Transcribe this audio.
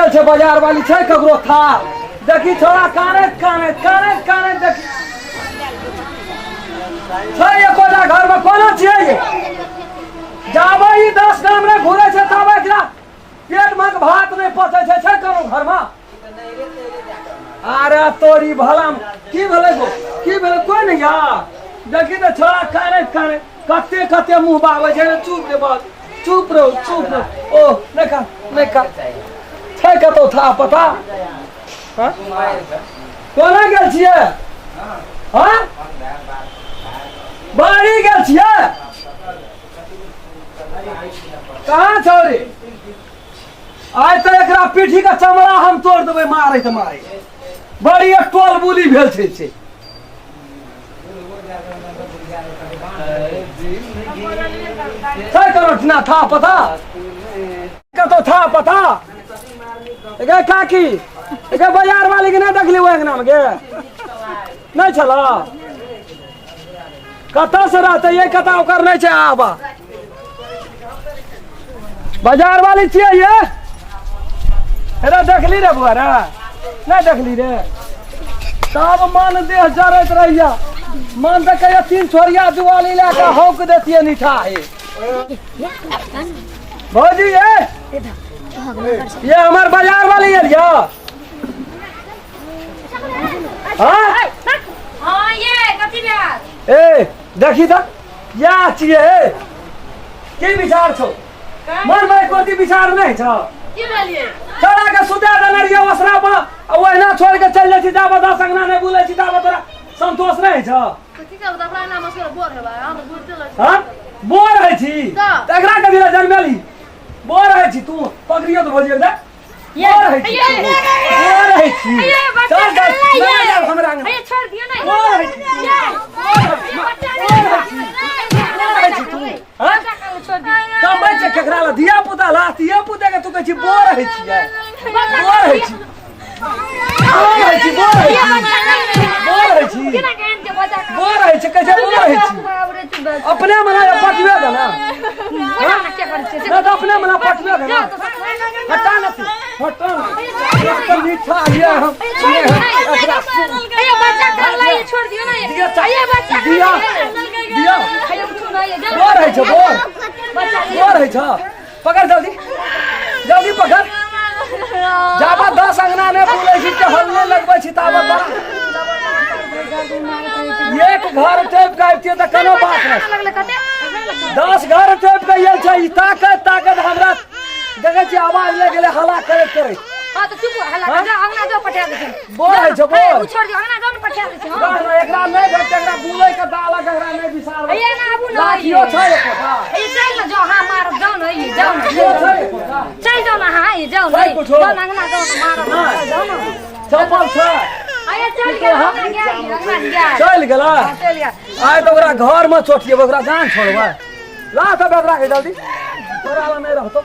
गेल छै बाजार वाली छै ककरो था देखी छोड़ा कानैत कानैत कानैत कानैत देखी छै एकोटा घरमे कोना छियै ये जाबे ई 10 गाम नहि घुरै छै ताबे एकरा पेटमे भात नहि पचै छै छै कोनो घरमे अरे तोरी भला की भेलै गो की भेलै कोई नहीं यार देखी तऽ छोड़ा कानैत कानैत कते कते मुँह बाबै छै चुप रे बात चुप रहो चुप रहो ओ नहि खा नहि खा छै कतौ था पता हाँ? कोना गेल छियै हाँ बाड़ी गेल छियै कहाँ छौ रे आइ तऽ एकरा पीठी के चमड़ा हम तोड़ देबै मारैत मारैत बड़ी एक टोल बुली भेल छै से छै कोनो ठिना था पता कतौ था पता गे काकी गे बाजार वाली के नहि देखली ओहि अंगना में गे नहि छल कतऽ से रहतै ये कतऽ ओकर नहि छै आबा बाजार वाली छियै ये रे देखली रे बुआ रे नहि देखली रे सब मन देह जरैत रहैया मन तऽ कहिया तीन छोरिया जुआली लए कऽ हौक देतियै निठा हे भौजी ये ये हमर बाजार वाली आयल यऽ हाँ हाँ ये कथी भेल ए देखी तऽ इएह छियै ए की विचार छौ मन में एको रत्ती विचार नहीं छौ की भेलियै छोड़ा के सुता देने रहियै ओसरा पर आ ओहिना छोड़ के चलि जाइ छी जाबे 10 अंगना नहि बुलै छी ताबे तोरा संतोष नहि छौ कथी करब अपना नाम असगर बोर हेबै हम तऽ घुरिते रहै छी हाँ बोर होइ छी तऽ? तऽ एकरा कथी लए जनमेली बोर होइ छी तू पकड़ियो तऽ भौजी एकटा बोर होइ छी बोर होइ छी चल चल नहि जाब हमरा अंगना ये छोड़ दियो ना बोर होइ छी बोर होइ छी बोर होइ छी तू हाँ कमै छै केकरा ला धिया पुता ला धिया पुता के तू कहै छी बोर होइ छियै बोर होइ छी बोर होइ छी बोर होइ छी बोर होइ छी बोर होइ छी कहै छै बोर होइ छी अपने मना पटबे दे ना नहि तऽ अपने मना पटबे दे ना हटा ना तू हटा ना एक मीठा ये हम ये हम एकरा दिया दिया दिया बोर होइ छै बोर बोर होइ छै पकड़ जल्दी जल्दी पकड़ जाबा 10 अंगना नहि बुलै छी टहल नहि लगबै छी ताबा बड़ा एक घर टपि के अबितियै तऽ कोनो बात नहि 10 घर टपि के आयल छै ई ताकत ताकत हमरा देखै छियै आवाज लागि गेलै हल्ला करैत करैत हाँ तो चुप हल्ला कर जा अंगना जो पठा दे छै बोल है छौ बोल उ छोड़ दियो अंगना जो पठा दे छै ना, ना, एकरा नहि भेटतै एकरा बुलै के दालक एकरा नहि बिसारबै ए ना आबू ना लाठियो छै एकोटा ए चल ना जो हां मार जाओ ना ये जाओ ना लाठियो छै एकोटा चल जाओ ना हां ये जाओ ना छै कुछो? जाओ ना अंगना जाओ ना मार जाओ ना चप्पल छै अरे चल गेल अंगना गया अंगना गया चलि गेलै चल गया आइ तऽ ओकरा घरमे चोटिएबै ओकरा जान छोड़बै ला तऽ एकरा के जल्दी तोरा लग नहि रहतौ।